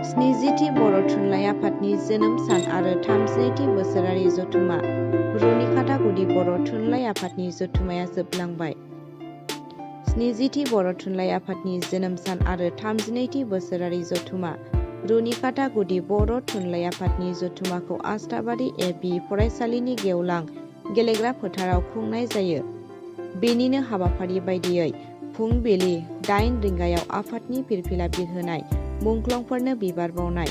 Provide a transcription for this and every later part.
स्निजिथि बर' थुनलाइ आफादनि जोनोम सान आरो 32थि बोसोरारि जथुमा रुनिखाता गुदि बर' थुनलाइ आफादनि जथुमाया जोबलांबाय। स्निजिथि बर' थुनलाइ आफादनि जोनोम सान आरो 32थि बोसोरारि जथुमा रुनिखाता गुदि बर' थुनलाइ आफादनि जथुमाखौ आस्ताबारि ए.बि. फरायसालिनि गेवलां गेलेग्रा फोथाराव खुंनाय जायो। बेनिनो हाबाफारि बायदियै फुंबिलि 8 रिंगायाव आफादनि फिरफिला बिरहोनाय, मुंख्लंफोरनो बिबार बावनाय,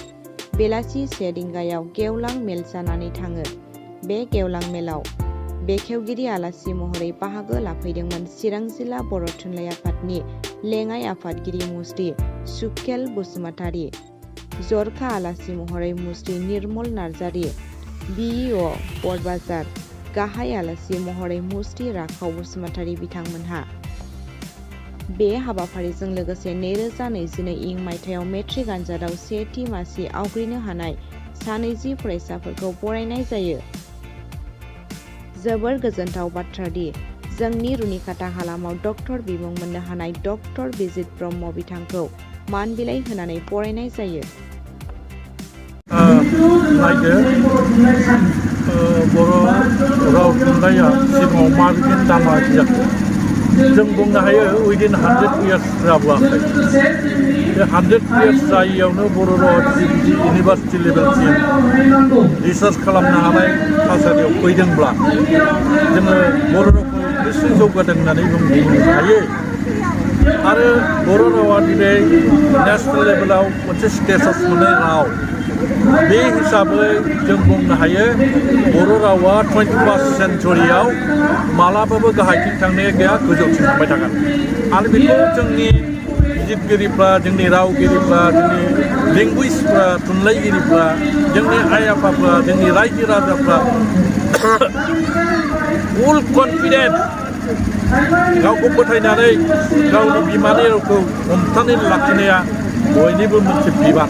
बेलासि 1 रिंगायाव गेवलां मेल जानानै थाङो। बे गेवलां मेलाव बेखेवगिरि आलासि महरै बाहागो लाफैदोंमोन चिरां जिल्ला बर' थुनलाइ आफादनि लेङाइ आफादगिरि मुस्रि सुखेल बसुमतारी, जरखा आलासि महरै मुस्रि निर्मल नार्जारि, बि.इ.अ. बरबाजार, गाहाय आलासि महरै मुस्रि राखाव बसुमतारी बिथांमोनहा। बे हाबाफारिजों लोगोसे 2022 इं मायथाइयाव मेट्रिक आनजादाव सेथि मासि आवग्रिनो हानाय सा 20 फरायसाफोरखौ बरायनाय जायो। जोबोर गोजोनथाव बाथ्रादि जोंनि रुनिखाता हालामाव डक्टर बिमुं मोननो हानाय डक्टर बिजित ब्रह्म बिथांखौ मान बिलाइ होनानै बरायनाय जायो। बर' राव थुनलाइया सिगाङाव माबायदि दामारि जाखो जों बुंनो हायो उइदिन 100 इयार्स जाबोआखै। बे 100 इयार्स जायैयावनो बर' रावा इउनिभार्सिटि लेभेलसिम रिसार्च खालामनो हानाय थासारियाव फैदोंब्ला जोङो बर' रावखौ निस्सय जौगादों होननानै बुंनो हायो। आरो बर' रावा दिनै नेसनेल लेभेलाव मोनसे स्टेटास मोननाय राव। बे हिसाबै जों बुंनो हायो बर' रावा 21st सेन्चुरियाव मालाबाबो गाहायथिं थांनाया गैया, गोजौथिं थांबाय थागोन। आरो बेखौ जोंनि बिजिरगिरिफ्रा, जोंनि रावगिरिफ्रा, जोंनि लेंगुवेजफ्रा, थुनलाइगिरिफ्रा, जोंनि आइ आफाफ्रा, जोंनि रायजो राजाफ्रा फुल कनफिडेन्स गावखौ फोथायनानै गावनि बिमानि रावखौ हमथानानै लाखिनाया बयनिबो मोनसे बिबान।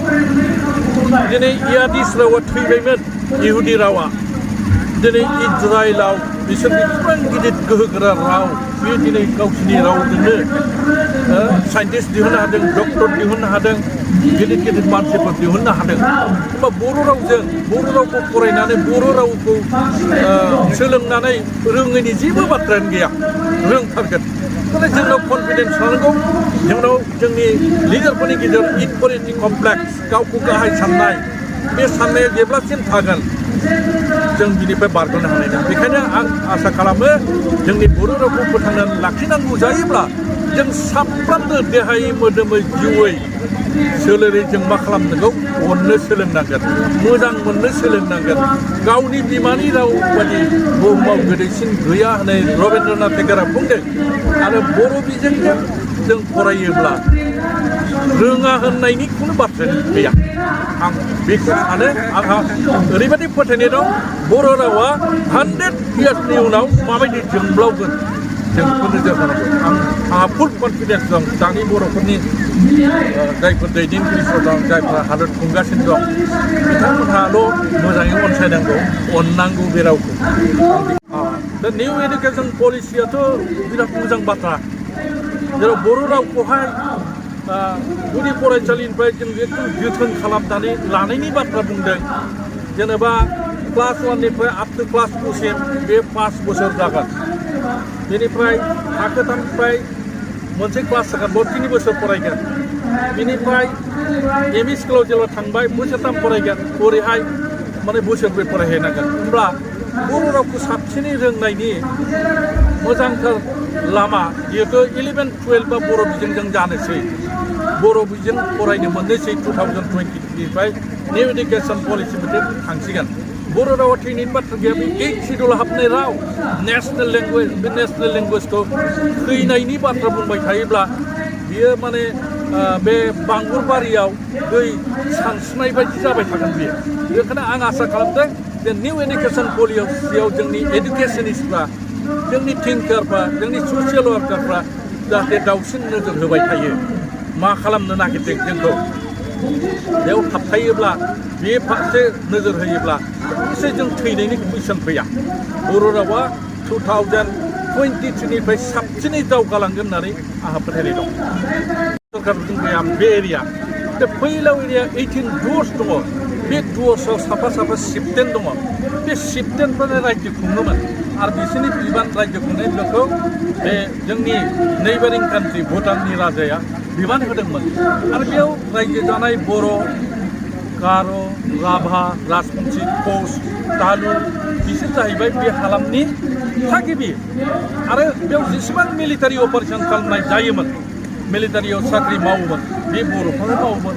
दिनै इयादिस रावा थैबायमोन, इहुदि रावा। दिनै इजराइलाव बिसोरनि गोबां गिदिर गोहोगोरा राव, बे दिनै गावसिनि रावजोंनो साइन्टिस्ट दिहुननो हादों, डक्टर दिहुननो हादों, गिदिर गिदिर मानसिफोर दिहुननो हादों। होमबा बर' रावजों बर' रावखौ फरायनानै बर' रावखौ सोलोंनानै रोङैनि जेबो बाथ्रायानो गैया, रोंथारगोन। नाथाय जोंनाव कनफिडेन्स थानांगौ, जोंनाव जोंनि लिडारफोरनि गेजेराव इनफेरियरिटि कमप्लेक्स, गावखौ गाहाय साननाय, बे साननाया जेब्लासिम थागोन जों बिनिफ्राय बारग'नो हानाय नङा। बेखायनो आं आसा खालामो जोंनि बर' रावखौ फोथांनानै लाखिनांगौ जायोब्ला जों साफ्रोमबो देहायै मोदोमै जिउयै सोलेरै जों मा खालामनांगौ, अननो सोलोंनांगोन, मोजां मोननो सोलोंनांगोन। गावनि बिमानि राव बायदि बुहुमाव गोदैसिन गैया होननाय रबीन्द्रनाथ टेगरआ बुंदों। आरो बर' बिजोंजों जों फरायोब्ला रोङा होननायनि खुनु बाथ्रायानो गैया। आं बेखौ सानो, आंहा ओरैबायदि फोथायनाय दं बर' रावा 100 इयार्सनि उनाव माबायदि जोंब्लावगोन जों बेखौ नोजोर होनांगौ। आंहा फुल कनफिडेन्स दं दानि बर'फोरनि जायफोर दैदेनगिरिफोर दं, जायफ्रा हादर खुंगासिनो दं, बिथांमोनहाल' मोजाङै अनसायनांगौ, अननांगौ बे रावखौ। दा निउ एडुकेसन पलिसियाथ' बिराद मोजां बाथ्रा, जेराव बर' रावखौहाय गुदि फरायसालिनिफ्राय जों एकदम जोथोन खालामनानै लानायनि बाथ्रा बुंदों। जेनेबा क्लास 1निफ्राय आप टु क्लास 2सिम बे 5 बोसोर जागोन। बेनिफ्राय थाखो 3निफ्राय मोनसे क्लास जागोन, 3 बोसोर फरायगोन। बेनिफ्राय एम इ स्कुलाव जेब्ला थांबाय बोसोरथाम फरायगोन, ओरैहाय माने बोसोरब्रै फरायहैनांगोन। होमब्ला बर' रावखौ साबसिनै रोंनायनि मोजांथार लामा, जिहेतु 11-12 बा बर' बिजोंजों जानोसै, बर' बिजों फरायनो मोननोसै 2023निफ्राय निउ एडुकेसन पलिसि मोनसे थांसिगोन। बर' रावा थैनायनि बाथ्रा गैया, बे 8th सिडिउलाव हाबनाय राव, नेसनेल लेंगुवेज। बे नेसनेल लेंगुवेजखौ थैनायनि बाथ्रा बुंबाय थायोब्ला बियो माने बे बांगुरबारियाव दै सानस्रिनाय बायदि जाबाय थागोन बियो। बेखायनो आं आसा खालामदों जे निउ एडुकेसन पलिसियाव जोंनि एडुकेसनिस्टफ्रा, जोंनि थिंकारफ्रा, जोंनि ससियेल वार्कारफ्रा जाहाथे दावसिन नोजोर होबाय थायो, मा खालामनो नागिरदों जोंखौ। बेयाव थाबथायोब्ला, बे फारसे नोजोर होयोब्ला निश्चय जों थैनायनि कुइसन फैया। बर' रावा 2023निफ्राय साबसिनै दावगालांगोन होननानै आंहा फोथायनाय दं। सरकारजों बे एरिया बे फैलाव एरिया 18 दुवर्स दङ बे दुवर्सआव साफा साफा चिफटेन दङ बे चिफटेनफ्रानो रायजो खुङोमोन आरो बिसोरनि बिबान रायजो खुंनायखौ बे जोंनि नेइबारिं कान्ट्रि भुटाननि राजाया बिबान होदोंमोन आरो बेयाव रायजो जानाय बर' गार' राभा राजबंशी कच तालु बिसोर जाहैबाय बे हालामनि थागिबि आरो बेयाव जेसेबां मिलिटारि अपारेशन खालामनाय जायोमोन मिलिटारियाव साख्रि मावोमोन बे बर'फ्रानो मावोमोन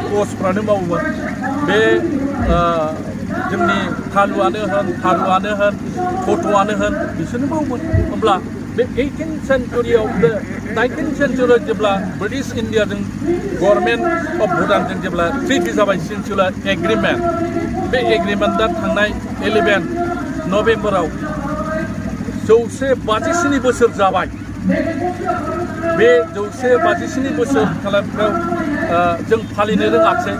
कचफ्रानो मावोमोन बे जोंनि थालुआनो होन थारुआनो होन टट'आनो होन बिसोरनो मावोमोन होमब्ला बे 18th सेन्चुरियाव 19th सेन्चुरियाव जेब्ला ब्रिटिश इन्डियाजों गभर्नमेन्ट अफ भुटानजों जेब्ला ट्रिटि जाबाय सेन्चुरियाल एग्रिमेन्ट बे एग्रिमेन्टआ थांनाय 11 नभेम्बराव 157 बोसोर जाबाय बे 157 बोसोर खालामनायाव जों फालिनो रोङाखै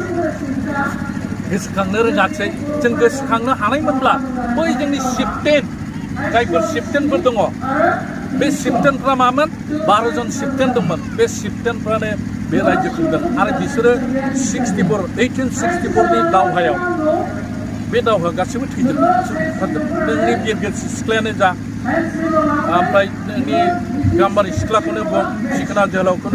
गोसोखांनो रोङाखै जों गोसोखांनो हानायमोनब्ला बै जोंनि चिफटेन जायफोर चिफटेनफोर दङ बे चिफटेनफ्रा मामोन 12 जन चिफटेन दंमोन बे चिफटेनफ्रानो बे रायजो खुंदों आरो बिसोरो 1864 नि दावहायाव बे दावहा गासैबो थैजोबदों नोंनि बिरगोस्रि सिख्लायानो जा ओमफ्राय नोंनि गाम्बारि सिख्लाखौनो बुं सिखोना जोहोलावखौनो